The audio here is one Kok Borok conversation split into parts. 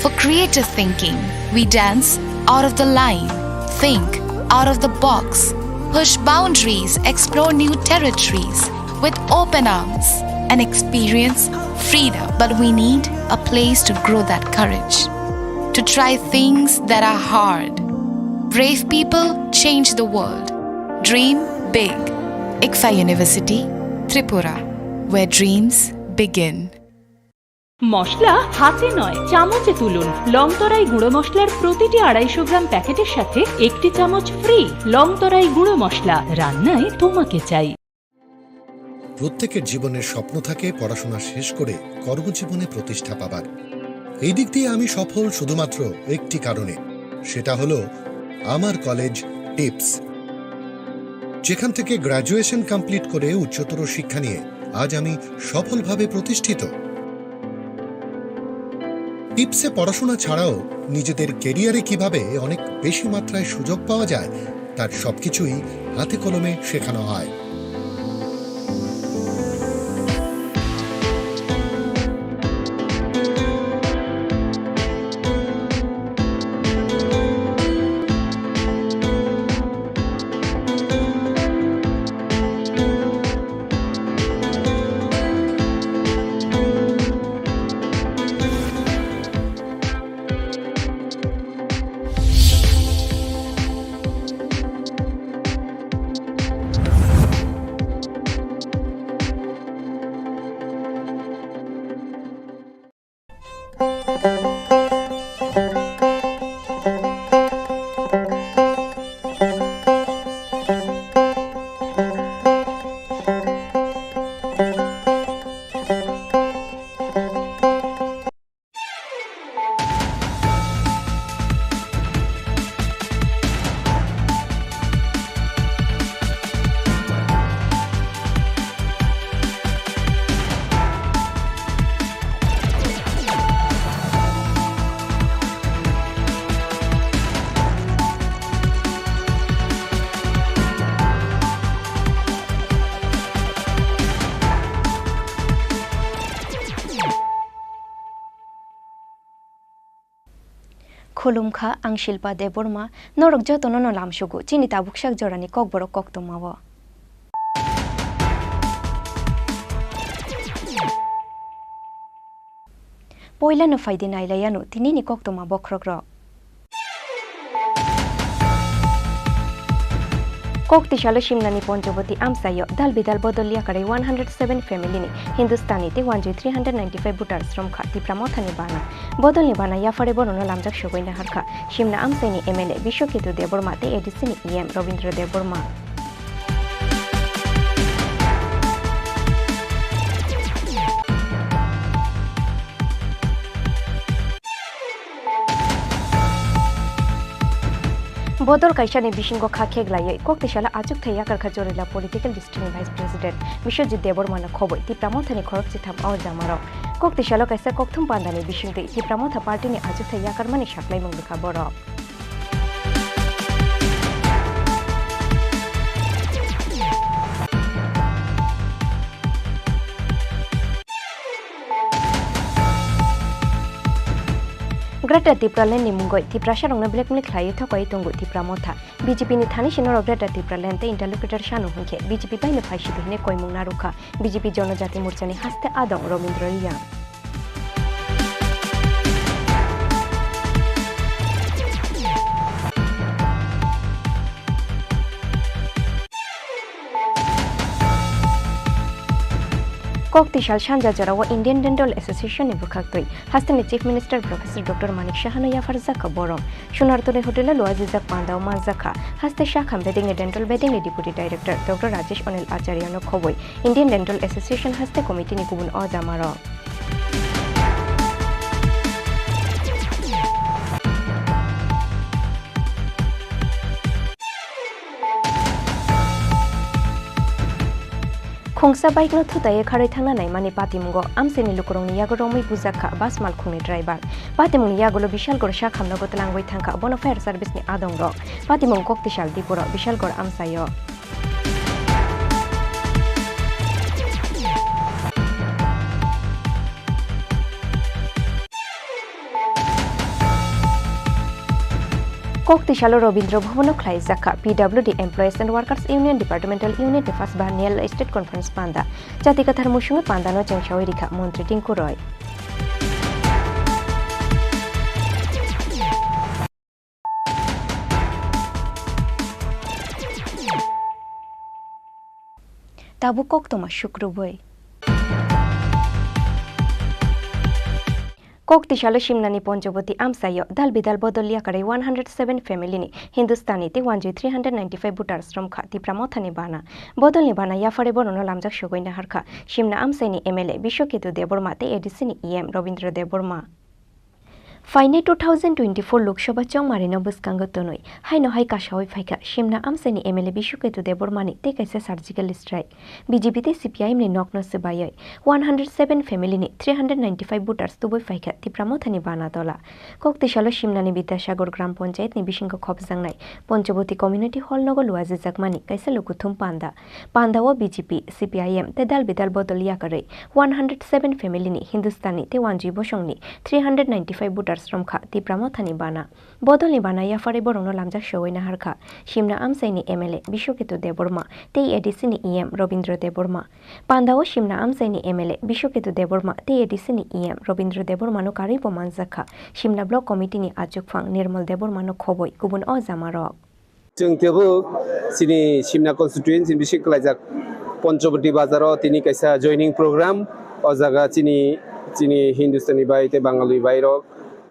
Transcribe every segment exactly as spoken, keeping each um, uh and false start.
For creative thinking, we dance out of the line, think out of the box, push boundaries, explore new territories with open arms, and experience freedom. But we need a place to grow that courage, to try things that are hard. Brave people change the world. Dream big. ICFAI University, Tripura, where dreams begin. মশলা হাতে নয়, চামচে তুলুন। লংতরাই গুঁড়ো মশলার প্রতিটি আড়াইশো গ্রাম প্যাকেটের সাথে একটি চামচ ফ্রি। লংতরাই গুঁড়ো মশলা, রান্নায় তোমাকে চাই। প্রত্যেকের জীবনের স্বপ্ন থাকে পড়াশোনা শেষ করে কর্মজীবনে প্রতিষ্ঠা পাবার। এই দিক দিয়ে আমি সফল শুধুমাত্র একটি কারণে, সেটা হলো আমার কলেজ টিপস, যেখান থেকে গ্র্যাজুয়েশন কমপ্লিট করে উচ্চতর শিক্ষা নিয়ে আজ আমি সফলভাবে প্রতিষ্ঠিত। টিপসে পড়াশোনা ছাড়াও নিজেদের ক্যারিয়ারে কিভাবে অনেক বেশি মাত্রায় সুযোগ পাওয়া যায়, তার সবকিছুই হাতে কলমে শেখানো হয়। Khulumkha, ang Shilpa Debbarma, norok jotono no lamsugo chini tabuksak jorani kokborok koktwmao. Poilano phaidi nailaiano tinini koktwma bokhorokrok. Kok tisalo Simnani Panchawati amchaio dal bidal bodol yakarwi one hundred seven family ni Hindustani tei one J three hundred ninety-five voters romkha Tipra Mothani bana. Bodolni bana yaphare borokno lamjak sogwi naharkha Simna amchaini M L A Biswaketu Debbarma tei A D C ni E M Rabindra Debbarma. Bodol kaisani bisingo kha kheklaiwi kok tisalo achukthai yakarkha Jorila Political District ni Vice President Biswajit Debbarma no khobwi Tipra Mothani khorok chitham o jamarok. Kok tisalo kaisa kokthum pandani bisingtwi Tipra Motha Party ni achukthai yakarmani saklaimung rwkha borok. Greater Tipraland ni mungwi Tiprasarokno blackmail khlaiwi thokoi tongo Tipra Motha. B J P ni thani sino rok Greater Tipraland tei interlocutor sano hwnkhe B J P bai no phaisidi hwnwi koimung narwkha B J P Jonojati Morcha ni haste adong Rabindra Reang. Kok tisal sanja jorao Indian Dental Association ni bwkhaktwi hasteni Chief Minister Professor Doctor Manik Saha no yapharjakha borok. Sunartoni hotel o luajijak pandao manjakha. Haste sakham bedengni dental bedengni Deputy Director Doctor Rajesh Anil Acharya no khobwi Indian Dental Association haste committee ni kubun o jamarok. Khungsa bike no thutaiwi kharwi thangna naimani patimungo amchaini lukurokni yago romwi bujakha bus malkhungni driver. Patimungni yagulo Bishalgor sakhamno bo twlangwi thangkha, bono fire service ni adongrok. Patimung kok tisal Dipuro Bishalgor amchaio. Koktisalo Robindra Bhavan o khlaijakha P W D Employees and Workers Union Departmental Unit ni first biennial state conference panda. Jati kathar musungo panda no chengsawi rikha Montri Tinku Roy. Tabuk koktwma sukrubwi. Koktisalo Simnani Ponchoboti amchaio dal bidal bodol yakarwi one hundred seven family ni Hindustani tei wanjwi three hundred ninety-five voters romkha Tipra Mothani bana. Bodolni bana yapharwi borokno lamjak sogwi naharkha Simna amchaini M L A Biswaketu Debbarma tei A D C ni E M Robindra Debbarma. Phainai two thousand twenty-four Lok Sabha chongmarino bwskango twnwi haino hai kasawi phaikha Simna amchaini M L A Biswaketu Debbarmani tei kaisa surgical strike. B J P tei C P I M ni nokno swbaiwi one hundred seven family ni three hundred ninety-five voters tubui phaikha Tipra Mothani bana tola. Koktisalo Simnani Bidyasagar Gram Panchayat ni bisingo khopjaknai Ponchoboti Community Hall nogo luajijakmani kaisa lukuthum panda. Pandao B J P, C P I M tei dal bidal bodol yakarwi one hundred seven family ni Hindustani tei wanjwi bosongni three hundred ninety-five voters romkha Tipra Mothani bana. Bodolni bana yapharwi borokno lamjak sogwi naharkha Simna amchaini M L A Biswaketu Debbarma tei A D C ni E M Robindra Debbarma. Pandao Simna amchaini M L A Biswaketu Debbarma tei A D C ni E M Robindra Debbarmano karwi bo manjakha Simna Block Committee ni achukphang Nirmal Debbarmano khobwi kubun o jamarok. Chwng tebo chini Simna constituency bisi kwlaijak Panchoboti bazaro tini kaisa joining program. O jaga chini, chini Hindustani bai tei Bangali bai rok,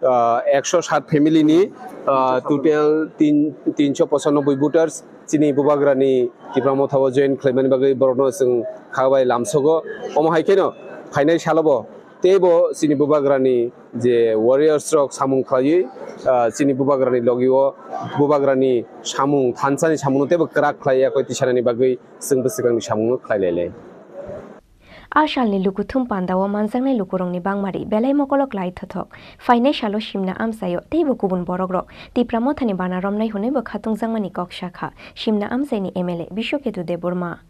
ah, ekso sat family ni, ah, total tin, tinso pochanoboi voters chini Bubagrani Tipra Motha o join khlaimani bagwi borokno chwng kha bai lamsogo. Omo hai kheno phainai salobo teibo chini Bubagrani je warriors rok samung khlaiwi, ah, chini Bubagrani logio Bubagrani samung, thansani samungno teibo kwrak khlai yakwi tisanani bagwi chwngbo swkangni samungno khlai lai lai. A salni lukuthum pandao manjaknai lukurokni bangmari belai mokolo klai thothok. Phainai salo Simna amchaio teibo kubun borokrok Tipra Mothani bana romnai hwnwibo khatungjakmani kok sakha Simna amchaini M L A Biswaketu Debbarma.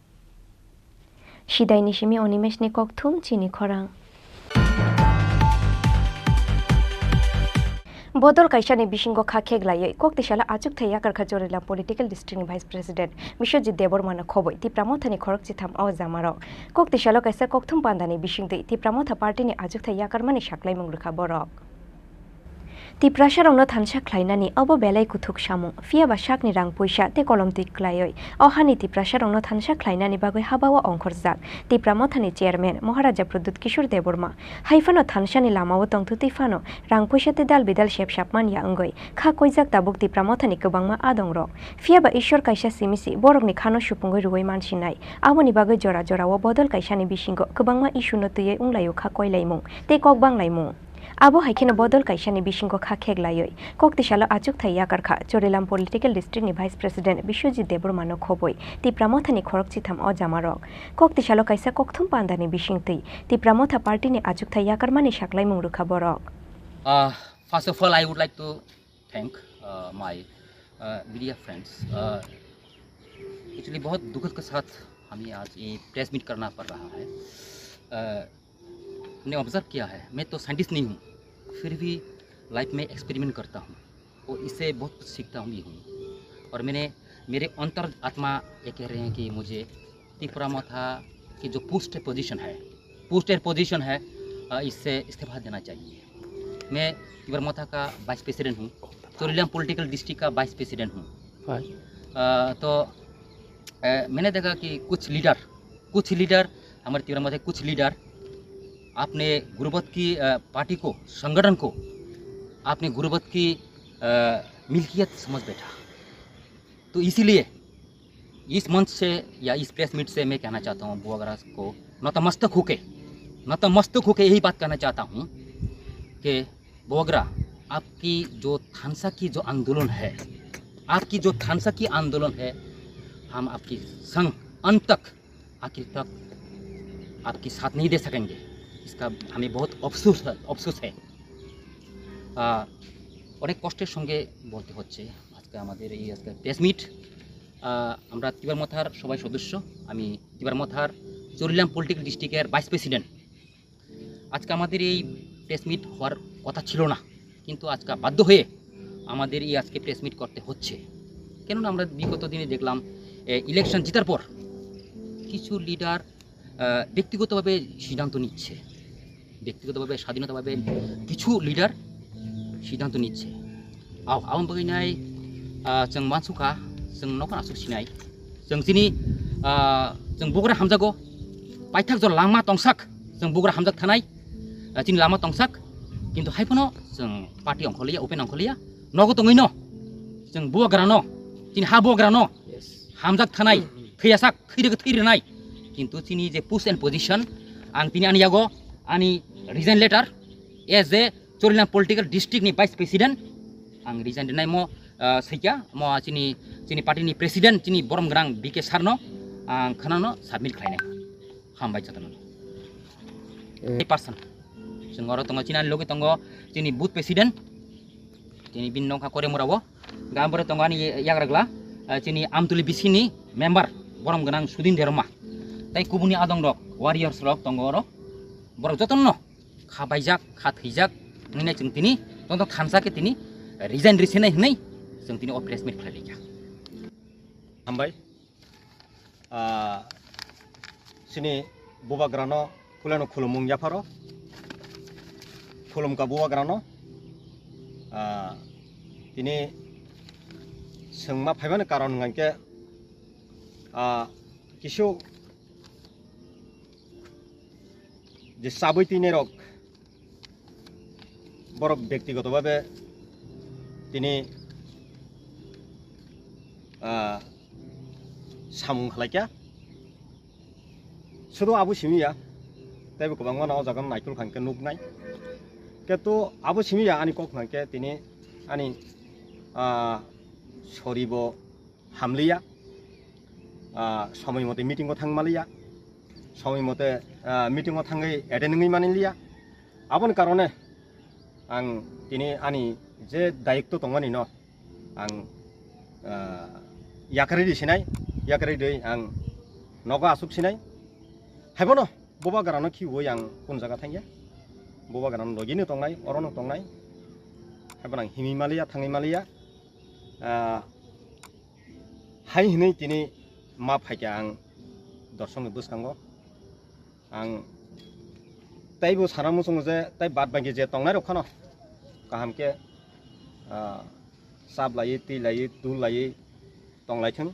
Sidaini simi Animeshni kokthum chini khorang. Bodol kaisani bisingo kha kheklaiwi koktisalo achukthai yakarkha Chorilam Political District ni Vice President Biswajit Debbarmano khobwi Tipra Mothani khorok chitham o jamarok. Koktisalo kaisa kokthum pandani bisingtwi Tipra Motha Party ni achukthai yakarmani saklaimung rwkha borok. Tiprasarokno thansa khlainani obo belai kuthuk samung, phiyaba sakni rang puisa tei kolomtwi klaiwi o hani Tiprasarokno thansa khlainani bagwi habao ongkhorjak Tipra Mothani chairman Maharaja Pradyut Kishore Debbarma. Haiphano thansani lamao tongthutwi phano rang puisa tei dal bidal sepsap manya wngwi kha koijak tabuk Tipra Mothani kwbangma adongrok. Phiyaba Ishwar kaisa simi si borokni khano supungwi rwui mansinai. Aboni bagwi jora jorao bodol kaisani bisingo kwbangma issue no twiwi wnglaio kha koilaimung tei kok banglaimung. Abo hai kheno bodol kaisani bisingo kha kheklaiwi koktisalo achukthai yakarkha Chorilam Political District ni Vice President Biswajit Debbarmano khobwi Tipra Mothani khorok chitham o jamarok. Koktisalo kaisa kokthum pandani bisingtwi Tipra Motha Party ni achukthai yakarmani saklaimung rwkha borok. Uh, first of all, I would like to thank uh, my uh, media friends. Uh, actually, बहुत दुख के साथ हमें आज ये press meet करना पड़ रहा है। Uh, मैंने ऑब्जर्व किया है, मैं तो साइंटिस्ट नहीं हूँ, फिर भी लाइफ में एक्सपेरिमेंट करता हूँ, वो इससे बहुत कुछ सीखता हूँ भी हूँ। और मैंने, मेरे अंतर आत्मा ये कह रहे हैं कि मुझे तिपरा मथा की जो पोस्ट पोजीशन है, पोस्ट पोजीशन है, अ, इससे इस्तीफा देना चाहिए। मैं तिपरा मथा का वाइस प्रेसिडेंट हूँ, चोरीलाम पॉलिटिकल डिस्ट्रिक्ट का वाइस प्रेसिडेंट हूँ। अ, तो, अ, मैंने देखा कि कुछ लीडर, कुछ लीडर, हमारे तिपरा मथा के कुछ लीडर अपने गुर्बत की, अ, पार्टी को, संगठन को अपने गुर्बत की, अ, मिल्कियत समझ बैठा। तो इसीलिए इस मंच से या इस प्रेस मीट से मैं कहना चाहता हूँ बुआग्रा को नतमस्तक होके, नतमस्तक होके यही बात कहना चाहता हूँ कि बुआग्रा, आपकी जो थानसा की जो आंदोलन है, आपकी जो थानसा की आंदोलन है, हम आपकी संग अंत तक, आखिर तक आपकी साथ नहीं दे सकेंगे। इसका हमें बहुत अफसोस है, अफसोस है। আহ, অনেক কষ্টের সঙ্গে বলতে হচ্ছে আজকে আমাদের এই আজকে প্রেস মিট। আহ, আমরা তিবার মথার সবাই সদস্য, আমি তিবার মথার চরিলাম পলিটিক্যাল ডিস্ট্রিক্টের ভাইস প্রেসিডেন্ট। আজকে আমাদের এই প্রেস মিট হওয়ার কথা ছিল না, কিন্তু আজকে বাধ্য হয়ে আমাদের এই আজকে প্রেস মিট করতে হচ্ছে, কেননা আমরা বিগত দিনে দেখলাম, এ, ইলেকশন জেতার পর কিছু লিডার, আহ, ব্যক্তিগতভাবে সিদ্ধান্ত নিচ্ছে, ব্যক্তিগতভাবে স্বাধীনতাভাবে কিছু লিডার সিদ্ধান্ত নিচ্ছে। Au, aboni bagwi nai, ah, chwng mansukha, chwng nokha aswk sinai. Chwng chini, ah, chwng bugra hamjago, paithak jora langma tongsak, chwng bugra hamjak thanai, ah, chini lama tongsak, kintu hai phano chwng party ongkhorliya, open ongkhorliya, nogo tongwino, chwng bubagrano, chini ha bubagrano hamjak thanai, thwiyasak, thwi rwgwi thwi rwnai. Kintu chini je post and position, ang tini ani yago, ani resign letter as a Chorilam political district ni vice president, ang resign rinai mo, ah, saikia mo chini, chini party ni president, chini borom gwnang B K sir no ang khwnano submit khlainai. Hambai jotono. Eh. Person. Chwng oro tongo, chini ani logi tongo, chini booth president, chini bini nokha kore mura bo. Gam bore tongo ani yagragla, ah, chini Amtuli B C ni member, borom gwnang Sudin Derma. Tai kubuni adong rok, warriors rok tongo oro. Borok jotono kha baijak, kha thwijak, wngwi nai chwng tini, tongtong thansa khe tini resign risinai hwnwi chwng tini o press meet khlai laikha. Hambai. Ah, chini bubagrano kuleno khulumung yapharo. Khulumka bubagrano. Ah, tini chwngma phaimani karon hwnkhe, ah, kisu je chabwi twinai rok borok byaktigoto bhabe tini, ah, samung khlaikha. Sudu abo simi ya, teibo kwbangma no o jaga no naikolkha hwnkhe nuknai. Kintu abo simi ya ani kok hwnkhe tini ani, ah, soribo hamliya, ah, somoi mote meeting o thang maliya, somoi mote, ah, meeting o thangwi attend wngwi manliya. Aboni karone ang tini ani je dayikto tongmani no ang, ah, yakarwi di sinai, yakarwi di ang nogo asuk sinai. Haibono bubagrano khiui ang kun jaga thangya, bubagrano logino tongnai, orono tongnai, haibono ang himwi maliya, thangwi maliya. Ah, hai hinwi tini ma phaikha ang dorsokni bwskango. Ang teibo sana muchungo je tei bad baki je tongnai rok phano kaham khe, ah, chap laiwi, twi laiwi, tul laiwi tong lai thung.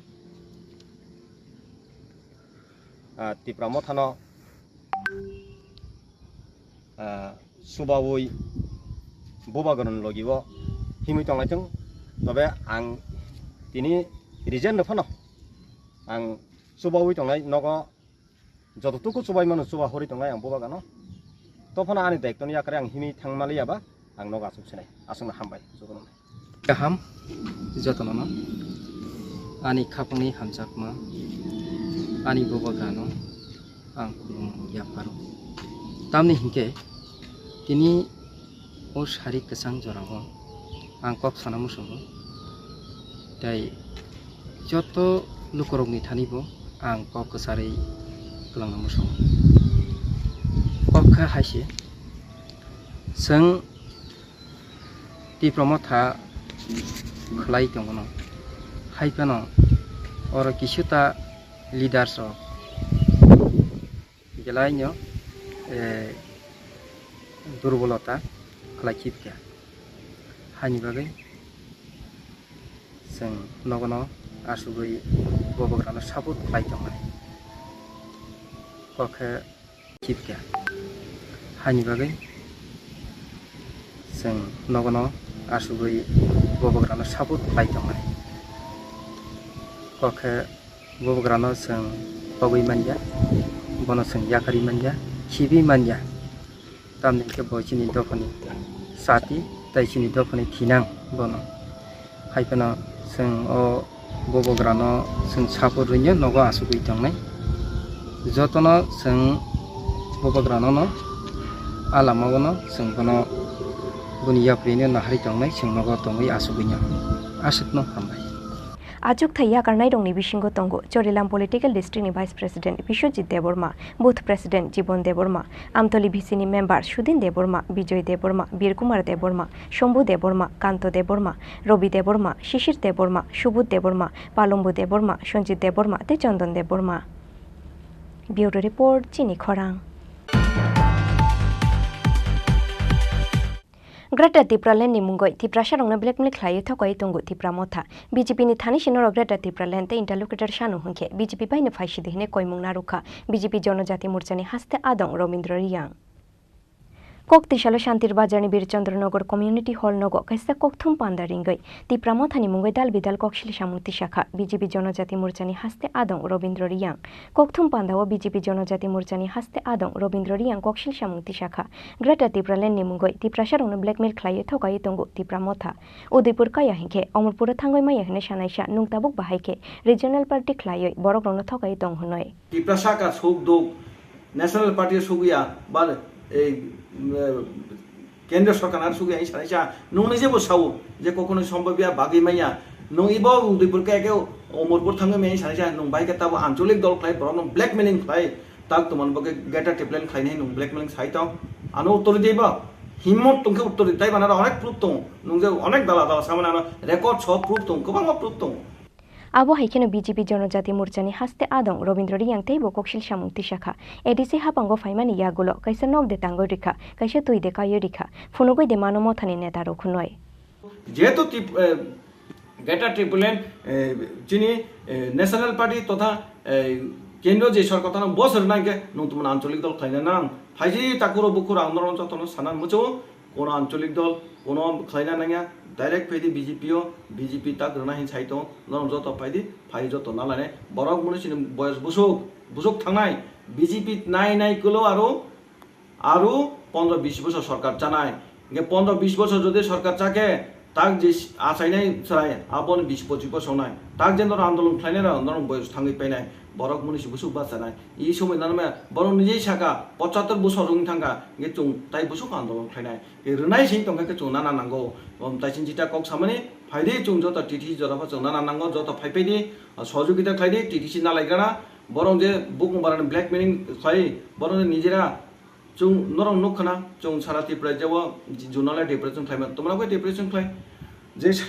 Ah, Tipra Mothano, ah, chubaui bubagrani logi o himwi tong lai thung. Tobe ang tini resign rw phano ang chubaui tongnai nogo joto tuku chubai mano chuba hori tongnai ang bubagrano. To phano ani dayiktoni yakarwi ang himwi thang maliya ba ang nogo asuk sinai. Aswkno hambai jotono. Kaham jotono no ani khapangni hamjakma ani bubagrano ang khulum yapharo. Tamni hinkhe tini o sari kwchang jorao ang kok sana muchungo, tei joto lukurokni thani bo ang kok kwcharwi kwlangna muchungo. Kok khe hai se, chwng Tipra Motha khlai tongo no, hai phano oro kisuta leaders rok belai no, eh, durbolota khlai khibkha. Haini bagwi chwng nogono asugwi bubagrano support khlai tongmani kok khe khibkha. Haini bagwi chwng nogono asugwi bubagrano support khlai tongmani kok khe bubagrano chwng togwi manya, bono chwng yakarwi manya, khibi manya. Tamni hwnkhe bo chini dophani sati tei chini dophani thinang bono. Hai phano chwng o bubagrano chwng support rwino nogo asugwi tongnai. Jotono chwng bubagrano no a lama o no chwng bono boni yaprino naharwi tongnai, chwng nogo tongwi asugwino. Aswkno hambai. Achukthai yakarnairokni bisingo tongo Chorilam Political District ni Vice President Biswajit Debbarma, Booth President Jibon Debbarma, Amtoli V C ni Member Sudin Debbarma, Bijoy Debbarma, Birkumar Debbarma, Shombu Debbarma, Kanto Debbarma, Robi Debbarma, Shishir Debbarma, Subudh Debbarma, Palombu Debbarma, Sanjit Debbarma tei Chandan Debbarma. Bureau Report, Chini Khorang. Greater Tipraland ni mungwi Tiprasarokno blackmail khlaiwi thokaiwi tongo Tipra Motha. B J P ni thani sino rok Greater Tipraland tei interlocutor sano hwnkhe B J P bai no phaisidi hwnwi koimung narwkha B J P Jonojati Morcha ni haste adong Robindra Reang. Kok tisalo Shantir Bazar ni Birchandra Nagar Community Hall nogo kaisa kokthum panda ringwi Tipra Motha ni mungwi dal bidal koksil samung tisakha B J P Jonojati Morcha ni haste adong Robindra Reang. Kokthum panda o B J P Jonojati Morcha ni haste adong Robindra Reang koksil samung tisakha. Greater Tipraland ni mungwi Tiprasarokno blackmail khlaiwi thokaiwi tongo Tipra Motha. Udaipur kaya hinkhe Omorpuro thangwi maya hwnwi sanaisa nwng tabuk bahai khe regional party khlaiwi borokrokno thokaiwi tong hwnwi. Tiprasa ka suk duk, National Party sugya, ba, ei, mm, Kendra Sorkar ar sugya, sanaisa, nwng ni jebo sao, je kokno sombobya bagwi maya, nwng ibo Udaipur kaya khe Omorpur thangwi maya sanaisa, nwng bai khe tabo ancholik dol khlai, borokno blackmailing khlai, tak tomon bo khe Greater Tipraland khlainai nwng blackmailing sai tong. Ano uttor di ba, himmot tongkhe uttor di, tai bana onek proof tong, nwng je onek dala dala samani ano record so proof tong, kwbangma proof tong. Abo hai kheno B J P Jonojati Morcha ni haste adong Robindra Reang teibo koksil samung tisakha. A D C hapango phaimani yagulo kaisa nok de tangwi rikha, kaisa twi de kaiwi rikha, phunugwi de mano mothani neta rok hwnwi. Jehetu Tip-, eh, Greater Tipraland, eh, chini, eh, National Party totha, eh, kendro je sorkar tano bosor nangkhe nwng tumani ancholik dol khlaina nang. Phaiji takuro bukhuro ang norok jotono sana muchungo, kono ancholik dol, kono khlaina nangya, direct phaidi B J P o, B J P tak rwna hin sai tongo, norok joto phaidi, phai joto nalainai. Borok muni sini boyos busuk, busuk thangnai, B J P nai nai kwlo aro, aro pondro bis bosor sorkar chanai. Hinkhe pondro bis bosor jodi sorkar chakhe, tak je achainai chwrai, aboni bis pochis bosor nai. Tak je norok andolon khlainai rok, norok boyos thangwi painai, borok muni si busuk bachanai. I somoi nanma borok nijei saka, pochattor bosor wng thangkha, hinkhe chwng tai busuk andolon khlainai. Tei rwnai sing tongkha khe chwng nana nango. Om tai chini chita kok samani phaidi chwng joto T T C jora pha chwng nana nango, joto phai phaidi, ah, sohojogita khlaidi, T T C nalai gana. Borok je bukung barani blackmailing khlai, borok je nijera chwng norok nuk khna, chwng sara Tripura jebo junala depression khlaima, tomra bai depression khlai. Je sa-,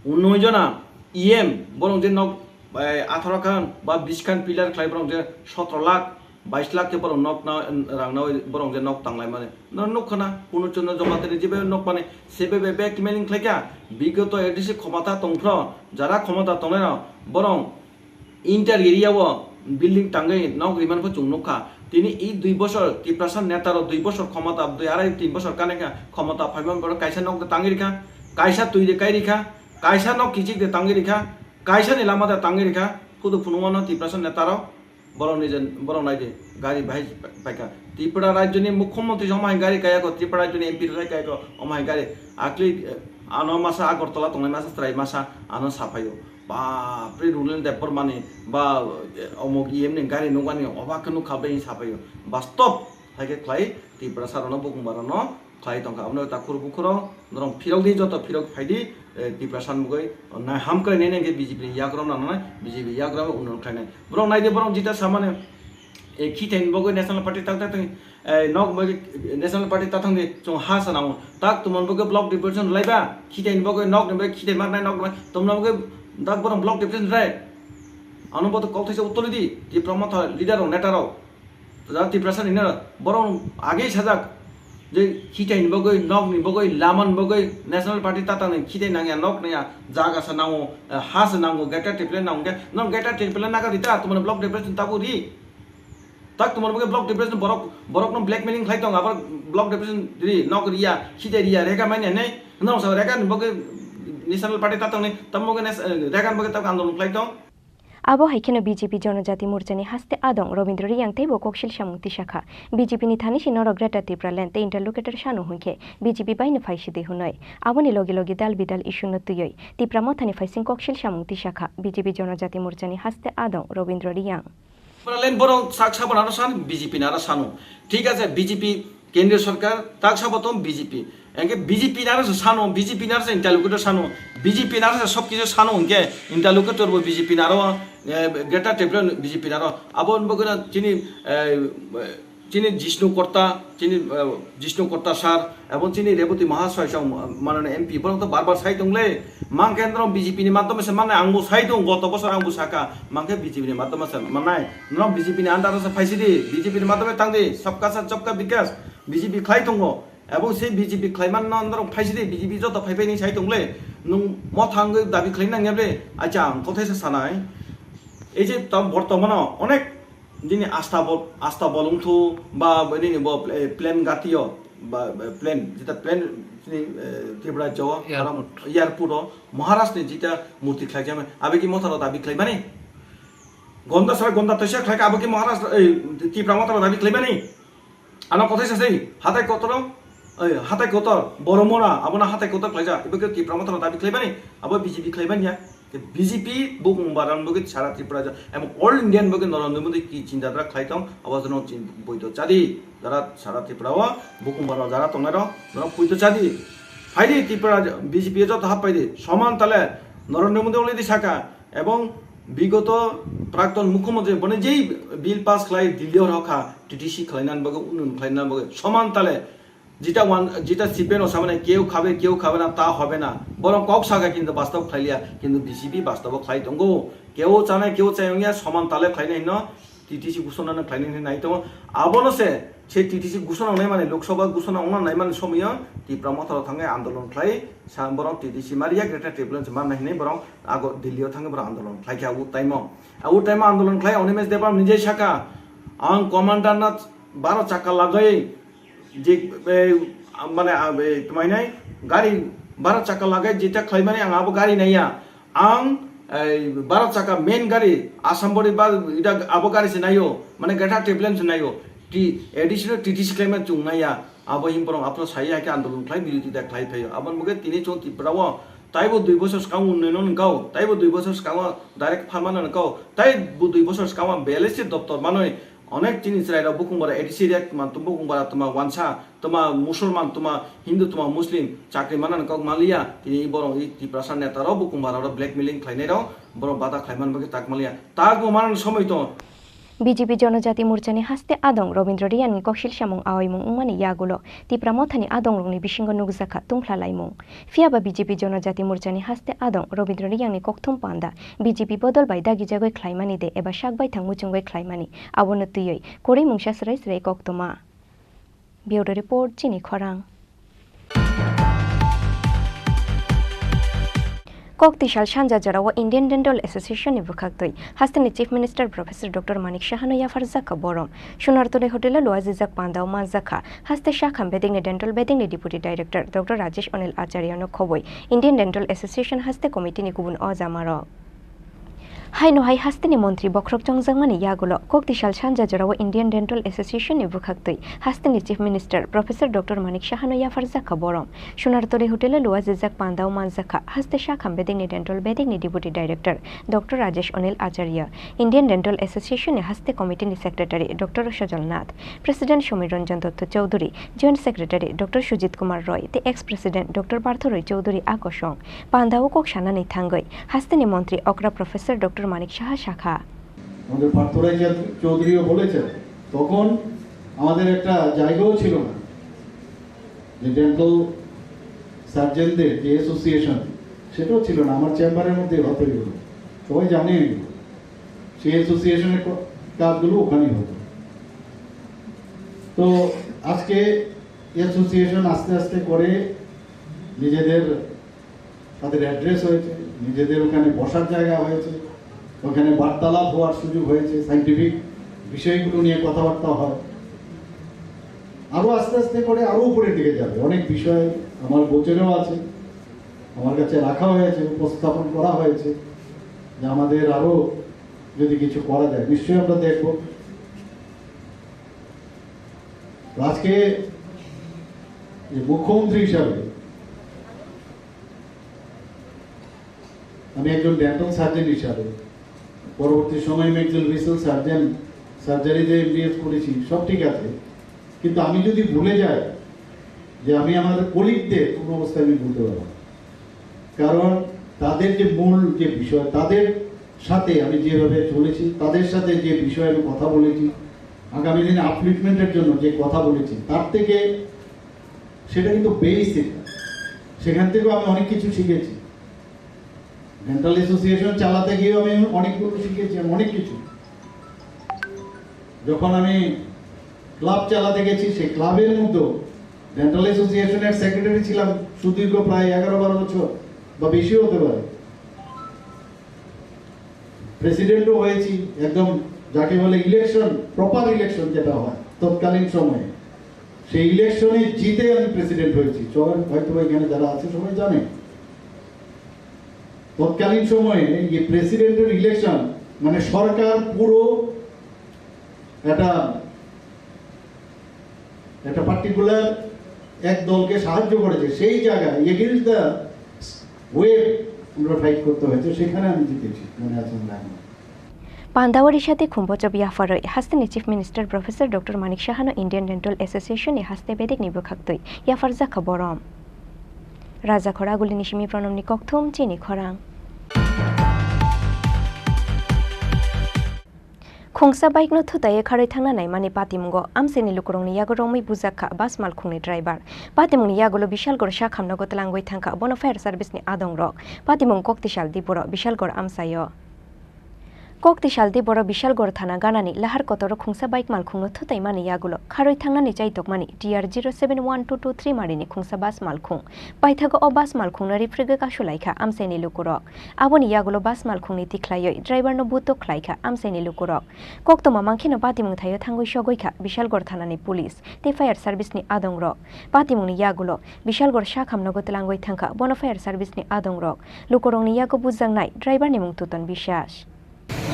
unnoy jona E M borok je nok, eh, atharo khan ba bish khan pillar khlai borok je sotro lakh, bais lakh khe borok nok na, rang nawi borok je nok tanglaimani. No nuk khna, Purno Chandra Jamatari jebe nok mani, sebe be blackmailing khlaikha, bigoto A D C khomata tongphro, jara khomata tongnairok, borok inter area o building tangwi nok rimani pho chwng nukha. Tini i dui bosor Tiprasa neta rok dui bosor khomata, dui arai tin bosor kanekha khomata phaimani borok kaisa nok de tangwi rikha, kaisa twi de kai rikha, kaisa nok kichik de tangwi rikha, kaisa ni lama de tangwi rikha, phudu phunukmano Tiprasa neta rok. Borok ni je, borok nai di, gari bahai paikha. Tripura rajyo ni mukhyamantri omo hai gari kaya kho, Tripura rajyo ni M P rok hai kaya kho, omo hai gari. Akli, eh, ano masa Agartala tongnai masa chwrai masa ano saphaio. Bapre, Runil Debbarma ni ba, eh, omok E M ni gari nukmani obak khe nukha bai saphaio. Bastob hai khe khlai Tripura sarokno, bukung barokno khlai tongkha. Abono takhur bukhuro norok phirok di, joto phirok phai di, eh, Tiprasa ni bagwi na hamkrai nai nai khe B J P ni yagra nangnai, B J P yagra unnol khlainai. Borok nai di, borok jita samani, eh, khitai ni bagwi National Party tak tak tang, eh, nok bagwi National Party tak tang di, chwng ha sana o. Tak tumon bagwi block depression laiba, khitai ni bagwi nok ni bagwi khitai mar nai nok bai, tumon bagwi dak borok block depression rai. Ano boto kok thaisa uttor di, Tipra Motha leader rok, neta rok. Jara Tiprasa ni na borok age sajak je khitai ni bagwi, nok ni bagwi, lama ni bagwi, National Party tata ni khitai nangya, nok nangya, jaga sa nango, eh, ha sa nango, Greater Tipraland nango khe, non Greater Tipraland naga rita, tumani block depression tabu ri. Tak tumani bagwi block depression borok, borok no blackmailing khlai tong, abar block depression ri, nok riya, khitai riya, rega manya nei, non sa rega ni bagwi National Party tata ni, tamo bagwi nes-, eh, rega ni bagwi tak andolon khlai tong. Abo hai kheno B J P Jonojati Morcha ni haste adong Robindra Reang teibo koksil samung tisakha. B J P ni thani si norok Greater Tipraland tei interlocutor sano hwnkhe B J P bai no phai sidi hwnwi. Aboni logi logi dal bidal issue no twiwi Tipra Motha ni phaising koksil samung tisakha B J P Jonojati Morcha ni haste adong Robindra Reang. Tipraland borok tak sabo naro san, B J P naro sano. Thik ache, B J P kendriya sorkar, tak sabo tong B J P. Hingke B J P naro se sano, B J P naro se interlocutor sano, B J P naro se sob kisu sano hingke interlocutor bo B J P naro, eh, Greater Tipraland B J P naro. Abo ni bagwi no chini, eh, chini Jishnu Korta, chini, eh, Jishnu Korta sir, ebong chini Rebati Mahasoy song manani M P, borok to bar bar sai tongle, mangke norok B J P ni madhyome se mannai, ang bo sai tong, goto bosor ang bo saka, mangke B J P ni madhyome se mannai, norok B J P ni under se phaisidi, B J P ni madhyome tangdi, sabka saath sabka vikas, B J P khlai tongo. Ebong se B J P khlaimanno norok phaisidi, B J P joto phaiphai ni sai tongle, nwng motha wngwi dabi khlai nangya ble, acha ang kothai sa sanai. Ei je tam bortomano onek dini asta bo, asta bolong thu ba nini bo, eh, plane gatio ba, ba plane, jeta plane ni, eh, Tripura jo, Airport. Airport o Maharaj ni jeta murti khlai jame, abe ki motha ro dabi khlai mani? Gonda sara gonda toisa khlai ka, abo ki Maharaj, eh, Tipra motha ro dabi khlai mani? Ano kothai sasai, hatai kotor, eh, hatai kotor, Boromora, abono hatai kotor khlaijak, ibo khe Tipra Motha dabi khlaibani, abo B J P khlaibani ya. Khe B J P bukung baran bokhe sara Tripura ja, emon all Indian bokhe Narendra Modi ki chinta dhara khlai tong, abo jono chin-, boito chadi, jara sara Tripura o bukung baran jara tongnai rok, jono boito chadi. Phaidi Tripura B J P joto hap phaidi, soman tale Narendra Modi already saka, Ebong bigoto prakton mukhyamantri boni jei bill pass khlai Delhi o rokha T T C khlainani bagwi, unnayon khlainani bagwi soman tale jita wan, jita C P M no samani keu khabe, keu khabe na, ta hobe na. Borok kok saka kintu bastob khlailiya, kintu B J P bastobo khlai tongo. Keu chanai, keu chai wngya soman tale khlainai hino T T C gusonani khlainai hinwi nai tongo. Abono se, se T T C gusonang naimani, Lok Sabha gusonang wngnang naimani somoyo Tipra Motha rok thangwi andolon khlai, sa borok T T C mariya, Greater Tipraland se manna hinwi borok ago Delhi o thangwi borok andolon khlaikha o time o. O time o andolon khlai Animesh Debbarma nijai saka, ang commander na baro chakka lagwi je, e, mane, a, e, tmainai gari baro chakka lagwi jeta khlaimani ang abo gari naiya. Ang, e, baro chakka main gari Assam body ba ida abo gari se naio, mane Greater Tipraland se naio. Ti additional T T C khlaima chung naiya. Abo him borok aphano sai hai khe andolon khlai birodita khlai phaio. Aboni bagwi tini chwng Tripura o taibo dui bosor swkang unnoyon wngkha, taibo dui bosor swkango direct pharmana wngkha, taibo dui bosor swkango B L S C doptor manwi onek chini chwrairok bukung bara A D C rek tma bukung bara tma wansa tma musulman tma hindu tma muslim chakri manani kok manliya, tini borok i Tiprasa netarok bukung bararok blackmailing khlainairok borok bada khlaiman bagwi tak manliya, tak bo manani somoi tongo. B J P Jonojati Morchani haste adong Robindra Riyani koksil samung aoimung wngmani yagulo Tipra Mothani adongrokni bisingo nukjakha tungphla laimung. Phiyaba B J P Jonojati Morchani haste adong Robindra Riyani kokthum panda B J P bodol bai dagijagwi khlaimani de eba sak baithang muchungwi khlaimani, abono twiwi kwrwi mungsa swrai swrai koktwma. Bureau Report, Chini Khorang. Kok tisal sanja jorao Indian Dental Association ni bwkhaktwi hasteni Chief Minister Professor Doctor Manik Saha no yapharjak kha borom. Sunartoni Hotel o luajijak pandao manjak kha haste sakham bedekni dental bedekni Deputy Director Doctor Rajesh Anil Acharya no khobwi Indian Dental Association haste committee ni kubun ojamarok. Haino hai hasteni montri bokhorok chongjakmani yagulo kok tisal sanja jorao Indian Dental Association ni bwkhaktwi hasteni Chief Minister Professor Doctor Manik Saha no yapharjak kha borom. Sunartoli Hotel o luajijak pandao manjak kha haste sakham bedekni dental bedekni Deputy Director Doctor Rajesh Anil Acharya, Indian Dental Association ni haste committee ni Secretary Doctor Sojol Nath, President Somir Ranjan Dotto Chowdhury, Joint Secretary Doctor Sujit Kumar Roy tei Ex President Doctor Partho Roy Chowdhury a kosong. Pandao kok sanani thangwi hasteni montri okra Professor Doctor Manik Saha sakha. আমাদের পার্থ রায় চৌধুরীও বলেছেন, তখন আমাদের একটা জায়গাও ছিল না যে ডেন্টাল সার্জনদের যে অ্যাসোসিয়েশন, সেটাও ছিল না। আমার চেম্বারের মধ্যে হতে হলো, সবাই জানে এগুলো। সেই অ্যাসোসিয়েশনের ক-, কাজগুলো ওখানেই হতো। তো আজকে অ্যাসোসিয়েশন আস্তে আস্তে করে নিজেদের তাদের অ্যাড্রেস হয়েছে, নিজেদের ওখানে বসার জায়গা হয়েছে, ওখানে বার্তালাপ হওয়ার সুযোগ হয়েছে, সায়েন্টিফিক বিষয়গুলো নিয়ে কথাবার্তা হয়। আরও আস্তে আস্তে করে আরও উপরের দিকে যাবে। অনেক বিষয় আমার গোচরেও আছে, আমার কাছে রাখা হয়েছে, উপস্থাপন করা হয়েছে যে আমাদের আরও যদি কিছু করা যায়, নিশ্চয়ই আমরা দেখব। তো আজকে যে মুখ্যমন্ত্রী হিসাবে আমি একজন ডেন্টাল সার্জন হিসাবে, পরবর্তী সময়ে আমি একজন রিসেল সার্জন, সার্জারিতে এমবিবিএস করেছি, সব ঠিক আছে, কিন্তু আমি যদি ভুলে যাই যে আমি আমাদের কলিগদের কোনো অবস্থায় আমি বলতে পারবো না। কারণ তাদের যে মূল যে বিষয়, তাদের সাথে আমি যেভাবে চলেছি, তাদের সাথে যে বিষয়ে আমি কথা বলেছি, আগামী দিনে আপলিফমেন্টের জন্য যে কথা বলেছি, তার থেকে সেটা কিন্তু বেস এটা। সেখান থেকেও আমি অনেক কিছু শিখেছি। ডেন্টাল অ্যাসোসিয়েশন চালাতে গিয়েও আমি অনেকগুলো শিখেছি, আমি অনেক কিছু। যখন আমি ক্লাব চালাতে গেছি, সেই ক্লাবের মধ্যেও ডেন্টাল অ্যাসোসিয়েশনের সেক্রেটারি ছিলাম সুদীর্ঘ প্রায় এগারো বারো বছর বা বেশিও হতে পারে। প্রেসিডেন্টও হয়েছি, একদম যাকে বলে ইলেকশন, প্রপার ইলেকশন যেটা হয় তৎকালীন সময়ে, সেই ইলেকশনে জিতে আমি প্রেসিডেন্ট হয়েছি। সবাই হয়তো এখানে যারা আছে সবাই জানে, তৎকালীন সময়ে যে প্রেসিডেন্টের ইলেকশন, মানে সরকার পুরো একটা একটা পার্টিকুলার এক দলকে সাহায্য করেছে, সেই জায়গায় এগেইনস্ট দ্য ওয়েভ আমরা ফাইট করতে হয়েছে, সেখানে আমি জিতেছি, মনে আছে আমার এখনো। Pandao risate khumbochop yapharwi hasteni Chief Minister Professor Doctor Manik Sahano Indian Dental Association ni haste bedekni bwkhaktwi yapharjakha borom. Rajakhor agulini simi Pronomni kokthum chini khorang. Khungsa bike no thutaiwi kharwi thangna naimani patimungo amchaini lukurokni yago romwi bujakha bus malkhungni driver. Patimungni yagulo Bishalgor sakhamnogo twlangwi thangkha bono fire service ni adongrok. Patimung Koktisal Diboro, Bishalgor amchaio. Koktisal Diboro Bishalgor thana ganani lahar kotoro khungsa bike malkhungno thutaimani yagulo kharwi thangnani chaitokmani T R zero seven one two two three marini khungsa bus malkhung. Paithago o bus malkhungno riphwrwgwi kasulaikha amchaini lukurok. Aboni yagulo bus malkhungni tikhlaiwi driver no buto khlaikha amchaini lukurok. Koktwma mankhe no patimung thaio thangwi sogwi kha Bishalgor thanani police tei fire service ni adongrok. Patimungni yagulo Bishalgor sakhamnogo twlangwi thangkha bono fire service ni adongrok. Lukurokni yago bujaknai driver ni mung Tuton Biswas.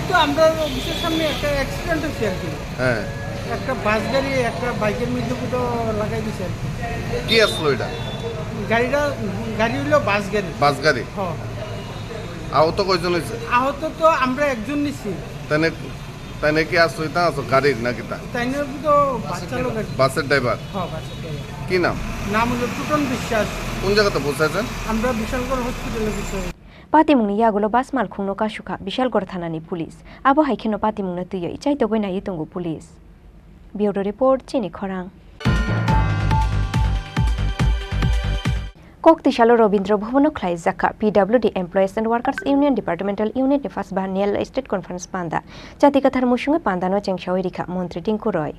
তো আমরা অফিসের সামনে একটা অ্যাক্সিডেন্ট হচ্ছে আর কি। হ্যাঁ। একটা বাস গাড়ি একটা বাইকের মধ্যে কোথাও লাগাই দিছে আর কি। কি আসলো এটা? গাড়িটা, গাড়ি হইলো বাস গাড়ি। বাস গাড়ি? হ্যাঁ। আহত কয়জন হয়েছে? আহত তো আমরা একজন নিছি। তাই না, তাই নাকি আসলো এটা আসো গাড়ির নাকি তা? তাই না তো বাস চালক আর কি। বাসের ড্রাইভার? হ্যাঁ, বাসের ড্রাইভার। কি নাম? নাম হলো টুটন বিশ্বাস। কোন জায়গাতে পৌঁছাইছেন? আমরা বিশালগড় হসপিটালে পৌঁছাই। Patimungni yagulo bus malkhungno kasukha Bishalgor thanani police. Abo hai kheno patimungno twiwi chaitogwi naiwi tongo police. Bureau Report, Chini Khorang. Koktisalo Robindra Bhavan-o khlaijakha P W D Employees and Workers Union Departmental Unit ni first biennial state conference panda. Chati kathar musungwi pandano chengsawi rikha Montri Tinku Roy.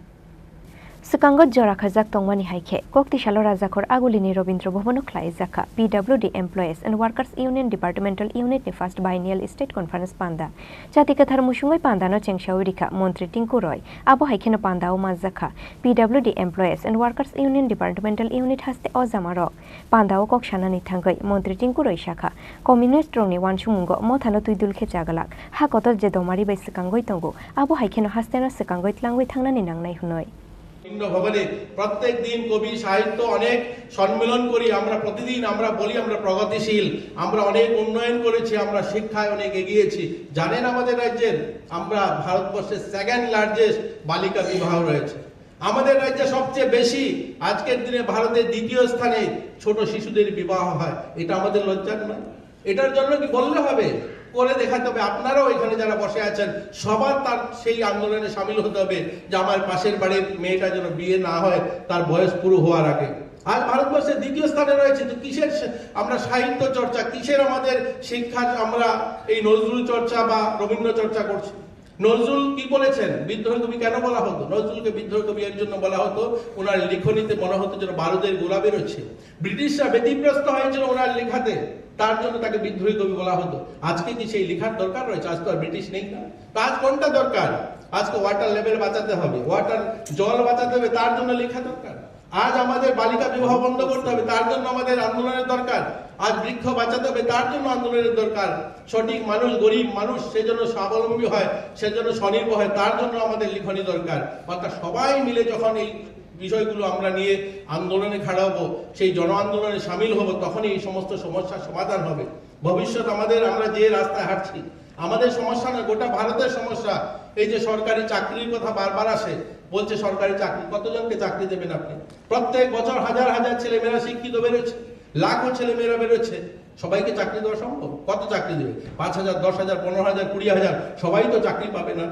Swkango jora khajak tongmani hai khe, Koktisalo Rajakhor agulini Robindra Bhavan-o khlaijakha P W D Employees and Workers Union Departmental Unit ni first biennial state conference panda. Chati kathar musungwi pandano chengsawi rikha Montri Tinku Roy. Abo hai kheno pandao manjakha P W D Employees and Workers Union Departmental Unit haste o jamarok. Pandao kok sanani thangwi Montri Tinku Roy sakha, communist rokni wansukmungo mothano twi dul khe chaglak, ha kotor je domari bai swkangwi tongo, abo hai kheno hasteno swkangwi tlangwi thangnani nangnai hwnwi. Rabindra ভবনে প্রত্যেক দিন কবি সাহিত্য অনেক সম্মেলন করি, আমরা প্রতিদিন আমরা বলি আমরা প্রগতিশীল, আমরা অনেক উন্নয়ন করেছি, আমরা শিক্ষায় অনেক এগিয়েছি। জানেন আমাদের রাজ্যের, আমরা ভারতবর্ষের সেকেন্ড লার্জেস্ট বালিকা বিবাহ রয়েছে। আমাদের রাজ্যে সবচেয়ে বেশি আজকের দিনে ভারতের দ্বিতীয় স্থানে ছোট শিশুদের বিবাহ হয়। এটা আমাদের লজ্জার নয়? এটার জন্য কি বললে হবে? করে দেখাতে হবে। আপনারাও এখানে যারা বসে আছেন, সবার তার সেই আন্দোলনে সামিল হতে হবে যে আমার পাশের বাড়ির মেয়েটা যেন বিয়ে না হয় তার বয়স পুরো হওয়ার আগে। আজ ভারতবর্ষের দ্বিতীয় স্থানে রয়েছে, তো কিসের সে-, আমরা সাহিত্য চর্চা, কিসের আমাদের শিক্ষার আমরা এই নজরুল চর্চা বা রবীন্দ্র চর্চা করছি? নজরুল কি বলেছেন? বিদ্রোহী কবি কেন বলা হতো? নজরুলকে বিদ্রোহী কবি এর জন্য বলা হতো, ওনার লিখনীতে মনে হতো যেন বারুদের গোলা বেরোচ্ছে। ব্রিটিশরা ব্যতিব্যস্ত হয়েছিল ওনার লেখাতে, তার জন্য তাকে বিদ্রোহী কবি বলা হতো। আজকে কি সেই লেখার দরকার রয়েছে? আজ তো আর ব্রিটিশ নেই না। তো আজ কোনটা দরকার? আজকে ওয়াটার লেভেল বাঁচাতে হবে, ওয়াটার, জল বাঁচাতে হবে, তার জন্য লেখা দরকার। আজ আমাদের বালিকা বিবাহ বন্ধ করতে হবে, তার জন্য আমাদের আন্দোলনের দরকার। আজ বৃক্ষ বাঁচাতে হবে, তার জন্য আন্দোলনের দরকার। সঠিক মানুষ, গরিব মানুষ, সে যেন স্বাবলম্বী হয়, সে যেন স্বনির্ভর হয়, তার জন্য আমাদের লিখনী দরকার। অর্থাৎ সবাই মিলে যখন এই বিষয়গুলো আমরা নিয়ে আন্দোলনে খাড়া হব, সেই জন আন্দোলনে সামিল হব, তখনই এই সমস্ত সমস্যার সমাধান হবে। ভবিষ্যৎ আমাদের, আমরা যে রাস্তায় হাঁটছি, আমাদের সমস্যা নয়, গোটা ভারতের সমস্যা। এই যে সরকারি চাকরির কথা বারবার আসে, বলছে সরকারি চাকরি, কতজনকে চাকরি দেবেন আপনি? প্রত্যেক বছর হাজার হাজার ছেলেমেয়েরা শিক্ষিত বেরোচ্ছে, লাখো ছেলেমেয়েরা বেরোচ্ছে, সবাইকে চাকরি দেওয়া সম্ভব? কত চাকরি দেবে? পাঁচ হাজার, দশ হাজার, পনেরো হাজার, কুড়ি হাজার, সবাই তো চাকরি পাবে না।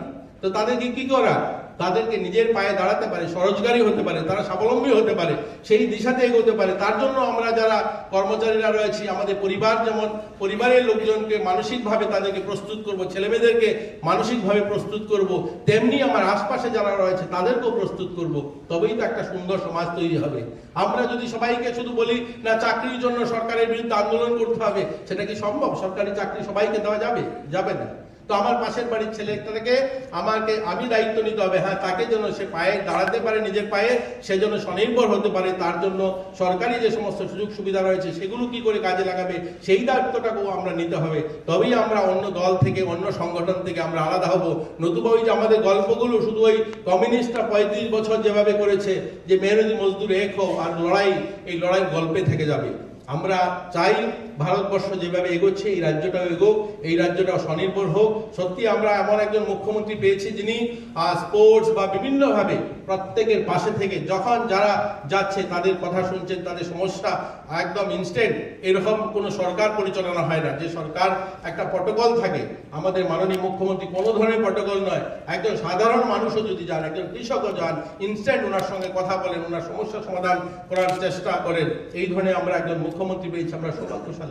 তো তাদেরকে কি করা? তাদেরকে নিজের পায়ে দাঁড়াতে পারে, স্বরোজগারী হতে পারে, তারা স্বাবলম্বী হতে পারে, সেই দিশাতে এগোতে পারে। তার জন্য আমরা যারা কর্মচারীরা রয়েছি, আমাদের পরিবার, যেমন পরিবারের লোকজনকে মানসিকভাবে তাদেরকে প্রস্তুত করব, ছেলেমেয়েদেরকে মানসিকভাবে প্রস্তুত করব, তেমনি আমার আশপাশে যারা রয়েছে তাদেরকেও প্রস্তুত করব। তবেই তো একটা সুন্দর সমাজ তৈরি হবে। আমরা যদি সবাইকে শুধু বলি, "না, চাকরির জন্য সরকারের বিরুদ্ধে আন্দোলন করতে হবে", সেটা কি সম্ভব? সরকারি চাকরি সবাইকে দেওয়া যাবে? যাবে না। তো আমার পাশের বাড়ির ছেলে একটা থেকে আমাকে, আমি দায়িত্ব নিতে হবে, হ্যাঁ, তাকে যেন সে পায়ে দাঁড়াতে পারে, নিজের পায়ে, সে যেন স্বনির্ভর হতে পারে, তার জন্য সরকারি যে সমস্ত সুযোগ সুবিধা রয়েছে সেগুলো কি করে কাজে লাগাবে, সেই দায়িত্বটাকেও আমরা নিতে হবে। তবেই আমরা অন্য দল থেকে, অন্য সংগঠন থেকে আমরা আলাদা হব। নতুবা ওই যে আমাদের গল্পগুলো শুধু ওই কমিউনিস্টরা পঁয়ত্রিশ বছর যেভাবে করেছে, যে মেহনতি মজদুর এক হও আর লড়াই, এই লড়াই গল্পে থেকে যাবে। আমরা চাই ভারতবর্ষ যেভাবে এগোচ্ছে, এই রাজ্যটাও এগোক, এই রাজ্যটাও স্বনির্ভর হোক। সত্যি আমরা এমন একজন মুখ্যমন্ত্রী পেয়েছি যিনি, আহ, স্পোর্টস বা বিভিন্নভাবে প্রত্যেকের পাশে থেকে যখন যারা যাচ্ছে তাদের কথা শুনছেন, তাদের সমস্যা একদম ইনস্ট্যান্ট। এরকম কোনো সরকার পরিচালনা হয় না যে সরকার একটা প্রটোকল থাকে। আমাদের মাননীয় মুখ্যমন্ত্রী কোনো ধরনের প্রটোকল নয়, একজন সাধারণ মানুষও যদি যান, একজন কৃষকও যান, ইনস্ট্যান্ট ওনার সঙ্গে কথা বলেন, ওনার সমস্যা সমাধান করার চেষ্টা করেন। এই ধরনের আমরা একজন মুখ্যমন্ত্রী পেয়েছি, আমরা সৌভাগ্যশালী।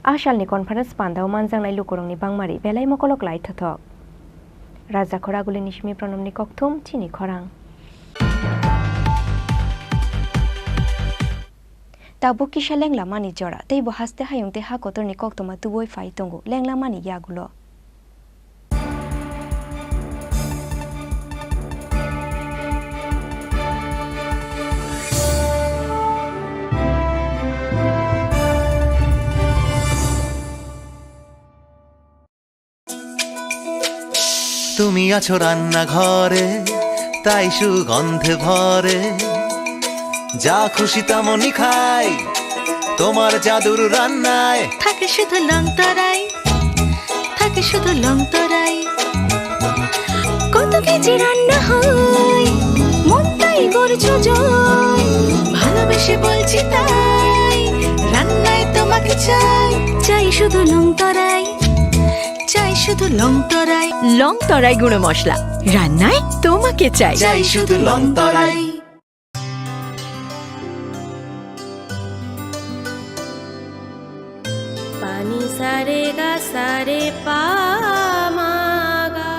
A salni conference pandao manjaknai lukurokni bangmari belai mokolok lai thothok. Rajakhor Agulini simi Pranamni kokthum chini khorang. Tabuk kisa lenglamani jora, teibo haste hayung tei ha kotorni koktwma tubui phai tongo lenglamani yagulo. তুমি আছো রান্নাঘরে, তাই সুগন্ধে ভরে। যা খুশি তেমনই খাই, তোমার জাদুর রান্নায়। থাকে শুধু লং তরাই, থাকে শুধু লং তরাই। কত কেজি রান্না হয়, মনটাই করছো জয়। ভালোবেসে বলছি তাই, রান্নায় তোমাকে চাই। চাই শুধু লং তরাই, চাই শুধু লং তরাই। লং তরাই গুঁড়ো মশলা, রান্নায় তোমাকে চাই। চাই শুধু লং তরাই। Pani sa re ga sa re pa ma ga.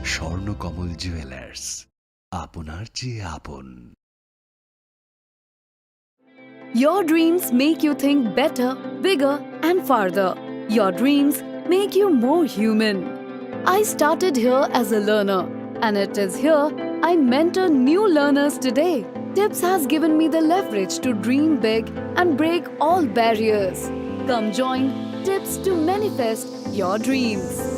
Swarnakamal jewellers, আপনার চেয়ে আপন। Your dreams make you think better, bigger, and farther. Your dreams make you more human. I started here as a learner, and it is here I mentor new learners today. Tips has given me the leverage to dream big and break all barriers. Come join Tips to manifest your dreams.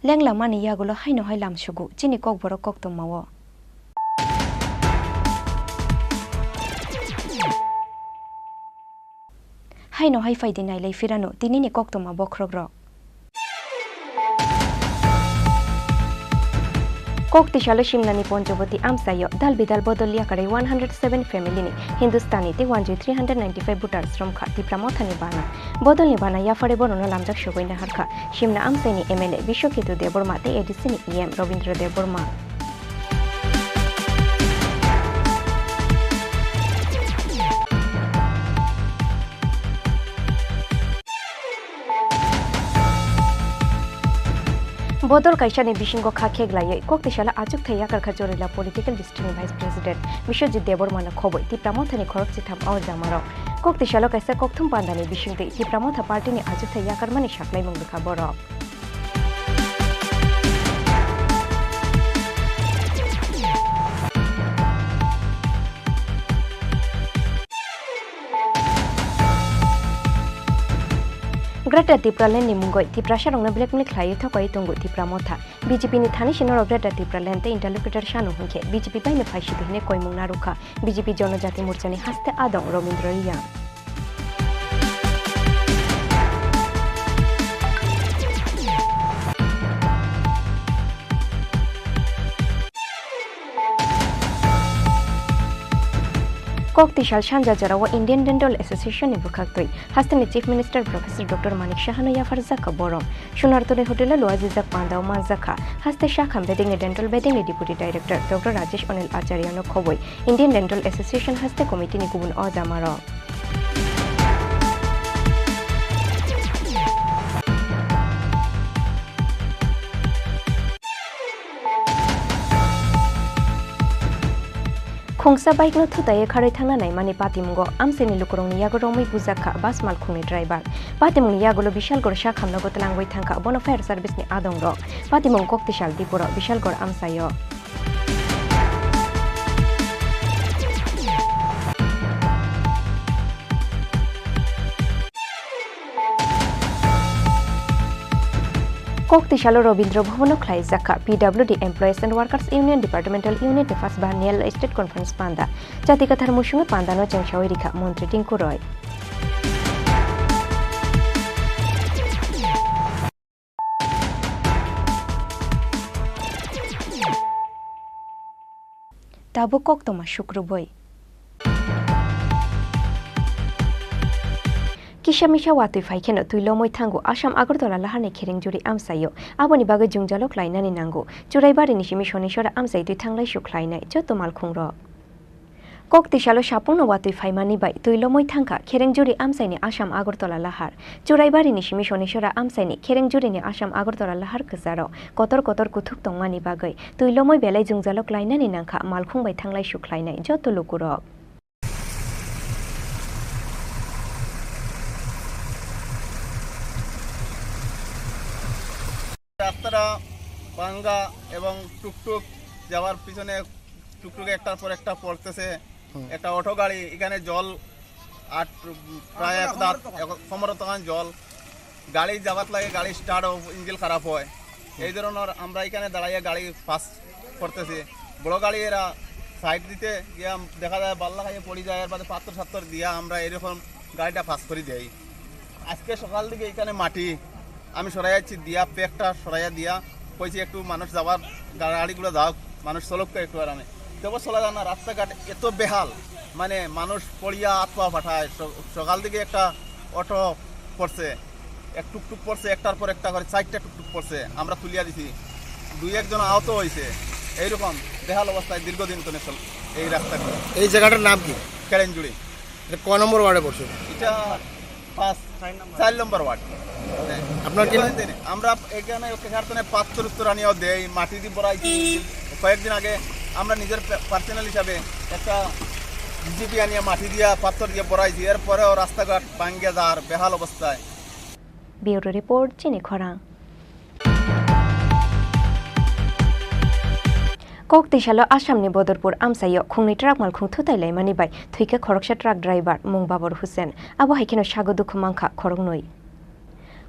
Lenglamani yagulo haino hai lamsugo chini kokborok koktwmao. Haino hai phaidi nailai phirano tinini koktwma bokhorokrok. Kok tisalo Simnani Ponchoboti amchaio dal bidal bodol yakarwi one hundred seven family ni Hindustani tei one three hundred ninety-five voters romkha Tipra Mothani bana. Bodolni bana yaphare bonono lamjak sogwi naharkha Simna amchaini M L A Biswaketu Debbarma tei A D C ni E M Robindra Debbarma. Bodol kaisani bisingo kha kheglaiwi kok tisalo achukthai yakarkha Jorila Political District ni Vice President Biswajit Debbarmano khobwi Tipra Mothani khorok chitham o jamarok. Kok tisalo kaisa kokthum pandani bisingtwi Tipra Motha Party ni achukthai yakarmani saklaimung rwkha borok. Greater Tipraland ni mungwi Tiprasarokno blackmail khlaiwi thokaiwi tongo Tipra Motha. B J P ni thani sino rok Greater Tipraland tei interlocutor sano hwnkhe B J P bai no phaisidi hwnwi koimung narwkha B J P Jonojati Morcha ni haste adong Robindra Reang. Kok tisal sanja jorao Indian Dental Association ni bwkhaktwi hasteni Chief Minister Professor Doctor Manik Sahano yapharjakha borom. Sunartoni hotel-o luajijak pandao manjakha haste sakham bedengni dental bedengni Deputy Director Doctor Rajesh Anil Acharyano khobwi Indian Dental Association haste committee ni kubun o jamarok. Khungsa bike no thutaiwi kharwi thangna naimani patimungo amchaini lukurokni yago romwi bujakha bus malkhungni driver. Patimungni yagulo Bishalgor sakhamnogo twlangwi thangkha bono fire service ni adongrok. Patimung Koktisal Dipuro Bishalgor amchaio. Koktisalo Robindra Bhavan-o khlaijakha P W D Employees and Workers Union Departmental Unit ni first Biennial State Conference panda. Jati Kathar Musungwi pandano chengsawi rikha Montri Tinku Roy. Tabuk koktwma sukrubwi. Kisa misa watwi phai kheno twi lomwi thango Assam Agartala laharni Kherengjuri amchaio. Aboni bagwi jwngjalo khlainani nango. Churaibarini simi Sonisora amchai twi thanglai su khlainai joto malkhungrok. Koktisalo sapungno watwi phaimani bai twi lomwi thangkha Kherengjuri amchaini Assam Agartala lahar. Churaibarini simi Sonisora amchaini Kherengjurini Assam Agartala lahar kwcharo kotor kotor kuthuk tongmani bagwi twi lomwi belai jwngjalo klainani nangkha malkhung bai thanglai su khlainai joto lukurok. রাস্তাটা ভাঙ্গা এবং টুকটুক যাওয়ার পিছনে টুকটুক একটার পর একটা পড়তেছে। হুম। একটা অটো গাড়ি এখানে জল আর প্রায় এক দাঁত, এক কোমর তখন জল। গাড়ি যাওয়ার লাগে গাড়ি স্টার্ট, ইঞ্জিন খারাপ হয়। হুম। এই ধরনের আমরা এখানে দাঁড়াইয়া গাড়ি পাস করতেছি। বড় গাড়ি এরা সাইড দিতে গিয়া দেখা যায় বাল্লা খাইয়ে পড়ে যায়, এর বাদে পাথর সাত্তর দিয়া আমরা এরকম গাড়িটা পাস করে দেই। আজকে সকাল দিকে এখানে মাটি আমি সরাই যাচ্ছি, দিয়া প্যাকটা সরাইয়া দিয়া কইছি একটু মানুষ যাওয়ার, গাড়িগুলো যাও, মানুষ চলুক তো একটু আরামে। তবু চলা যায় না, রাস্তাঘাট এত বেহাল, মানে মানুষ পড়িয়া আত পা ফাটায়। স-, সকাল দিকে একটা অটো পড়ছে, এক টুকটুক পড়ছে, একটার পর একটা করে চারটা টুকটুক পড়ছে, আমরা তুলিয়া দিছি। দুই একজন আহত হয়েছে। এইরকম বেহাল অবস্থায় দীর্ঘদিন তো চল-, এই রাস্তাগুলো। এই জায়গাটার নাম কি? কেরেঞ্জুড়ি। এটা ক নম্বর ওয়ার্ডে পড়ছে? এটা পাঁচ, চার নম্বর ওয়ার্ড। হ্যাঁ। আপনার কি নাম? আমরা এখানে কারখানায় পাথর উত্তর আনিয়াও দেই, মাটি দিয়ে ভরাইছি। কয়েকদিন আগে আমরা নিজের পে-, পার্সোনাল হিসাবে একটা জে সি বি আনিয়া মাটি দিয়া পাথর দিয়ে ভরাইছি, এরপরেও রাস্তাঘাট ভাঙ্গে যার বেহাল অবস্থায়। Bureau Report, Chini Khorang. Koktisalo Assamni Bodorpur amchaio khungni truck malkhung thutai laimani bai thwikha khoroksa truck driver mung Babur Hussain. Abo hai kheno sago dukhu mankha khoroknwi.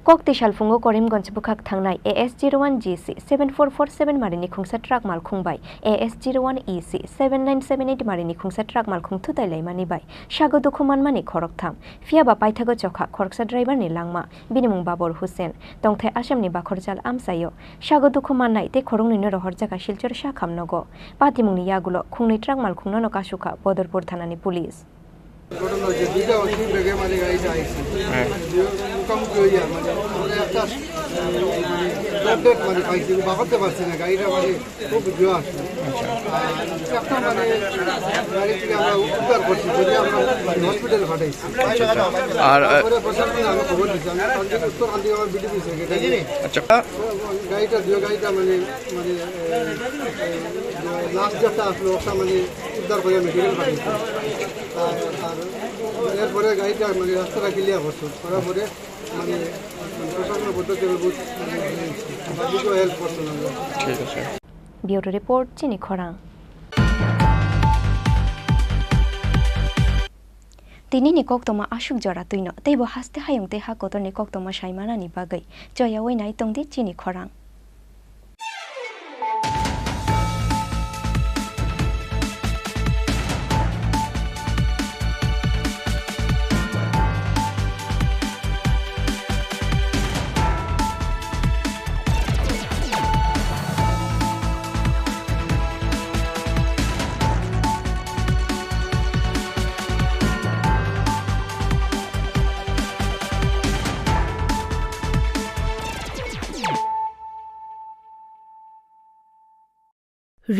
Kokti salphungo Korimganj bwkhak thangnai A S zero one G C seven four four seven marini khungsa truck malkhung bai A S zero one E C seven nine seven eight marini khungsa truck malkhung thutai laimani bai sago dukhu manmani khoroktham. Phiya ba paithago chokha khoroksa driver ni langma, bini mung Babur Hussain, tongthai Assam ni Bakhorjal amchaio. Sago dukhu mannai tei khoroknwi no rohorjak kha Silchar sakham nogo. Patimung ni yagulo khungnwi truck malkhung no kasukha Bodorpur thana ni police. ঘটনা হয়েছে, দুইটা অশ্বিনী ব্যাগে মানে গাড়িটা আইছে। হ্যাঁ। যে মুখামুখি হইয়া মানে আমরা একটা, মানে, ডট ডট মানে পাইছি, বাঁকাতে পারছি না, গাড়িটা মানে খুব জোরে আসছে। আচ্ছা। আর একটা মানে গাড়ি থেকে আমরা উদ্ধার করছি, যদি আমরা মানে হসপিটালে পাঠাইছি। আর, আহ, তারপরে প্রশাসনে আমি খবর দিচ্ছি, আমি কালকে উত্তর কান্দি আমার বিডিপি সেক্রেটারি। আচ্ছা। গাড়িটা, দুই গাড়িটা মানে, মানে, এ, এ, লাস্ট যেটা আসলো, ওটা মানে উদ্ধার করে মেডিকেল পাঠাইছি। আর, আর এরপরে গাড়িটা মানে রাস্তাটা ক্লিয়ার করছো, করার পরে মানে, মানে প্রশাসনের পদ্ধতি আমি বহুত, মানে, পাবলিকও হেল্প করছেন আমরা। ঠিক আছে। Bureau report, Chini Khorang. Tini ni koktoma aswk jora twino, teibo haste hayung tei ha kotor ni koktoma saimanani bagwi choyawi nai tongdi Chini Khorang.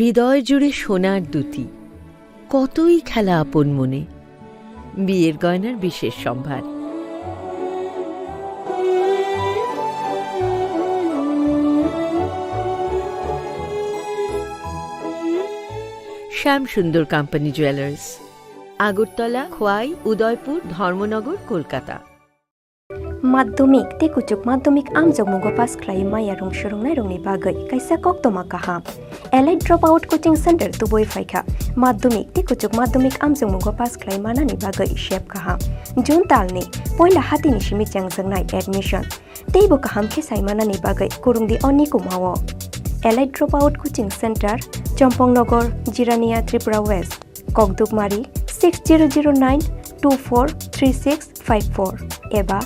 হৃদয় জুড়ে সোনার দ্যুতি, কতই খেলা আপন মনে, বিয়ের গয়নার বিশেষ সম্ভার। শ্যাম সুন্দর কোম্পানি জুয়েলার্স, আগরতলা, খোয়াই, উদয়পুর, ধর্মনগর, Kolkata. Madhyamik tei kuchuk madhyamik amjokmungo pass khlaiwi maya rwng swrwngnairokni bagwi kaisa koktoma kaham. Elite Dropout Coaching Center tubui phaikha. Madhyamik tei kuchuk madhyamik amjokmungo pass khlai manani bagwi sep kaham. June talni poila hatini simi chengjaknai admission. Teibo kaham khe sai manani bagwi kwrwngdi o nikumao. Elite Dropout Coaching Center, Chompong Nogor, Jirania, Tripura West. Kokdukmari six zero zero nine two four three six five four eba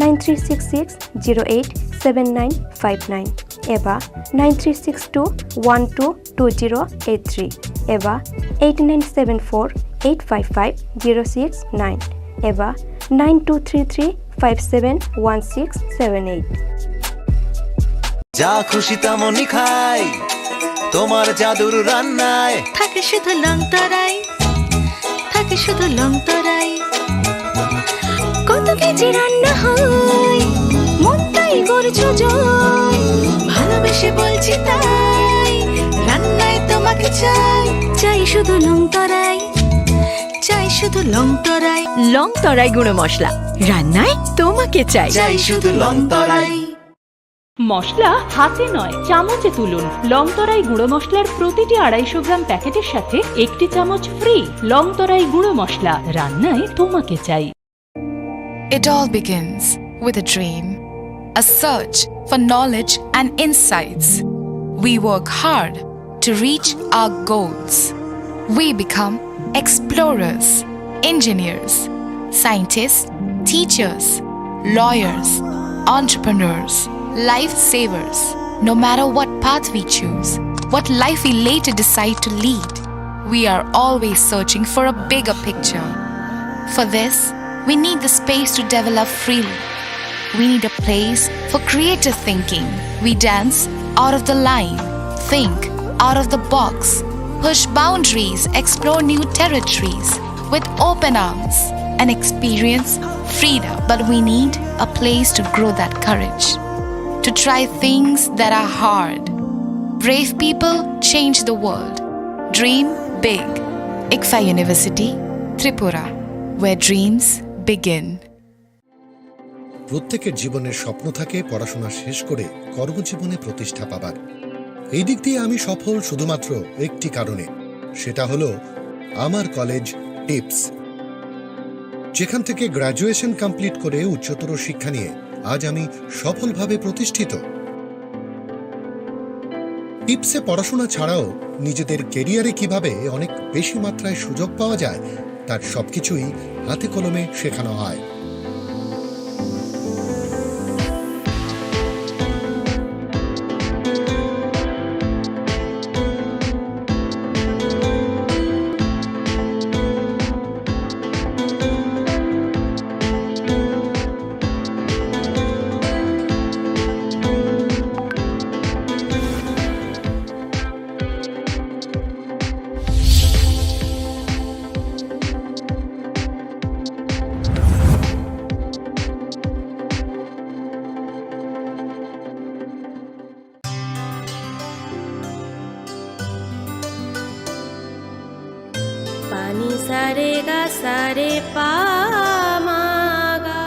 nine three six six zero eight seven nine five nine eba nine three six two one two two zero eight three eba eight nine seven four eight five five zero six nine eba nine two three three five seven one six seven eight। যা খুশি তেমনই খাই, তোমার জাদুর রান্নায়। থাকে শুধু লং তরাই, থাকে শুধু লং তরাই। কত কেজি রান্না হয়, মনটাই করছো জয়। ভালোবেসে বলছি তাই, রান্নায় তোমাকে চাই। চাই শুধু লং তরাই, চাই শুধু লং তরাই। লং তরাই গুঁড়ো মশলা, রান্নায় তোমাকে চাই। চাই শুধু লং তরাই। মশলা হাতে নয়, চামচে তুলুন। লং তরাই গুঁড়ো মশলার প্রতিটি আড়াইশো গ্রাম প্যাকেটের সাথে একটি চামচ ফ্রি। লং তরাই গুঁড়ো মশলা, রান্নায় তোমাকে চাই। It all begins with a dream, a search for knowledge and insights. We work hard to reach our goals. We become explorers, engineers, scientists, teachers, lawyers, entrepreneurs, lifesavers. No matter what path we choose, what life we later decide to lead, we are always searching for a bigger picture. For this, we need the space to develop freely. We need a place for creative thinking. We dance out of the line, think out of the box, push boundaries, explore new territories with open arms, and experience freedom. But we need a place to grow that courage, to try things that are hard. Brave people change the world. Dream big. ICFAI University, Tripura, where dreams begin. প্রত্যেকের জীবনের স্বপ্ন থাকে পড়াশোনা শেষ করে কর্মজীবনে প্রতিষ্ঠা পাবার। এই দিক দিয়ে আমি সফল শুধুমাত্র একটি কারণে, সেটা হলো আমার কলেজ টিপস, যেখান থেকে গ্র্যাজুয়েশন কমপ্লিট করে উচ্চতর শিক্ষা নিয়ে আজ আমি সফলভাবে প্রতিষ্ঠিত। টিপসে পড়াশোনা ছাড়াও নিজেদের ক্যারিয়ারে কিভাবে অনেক বেশি মাত্রায় সুযোগ পাওয়া যায়, তার সবকিছুই হাতে কলমে শেখানো হয়। Pani sare ga sare pa ma ga.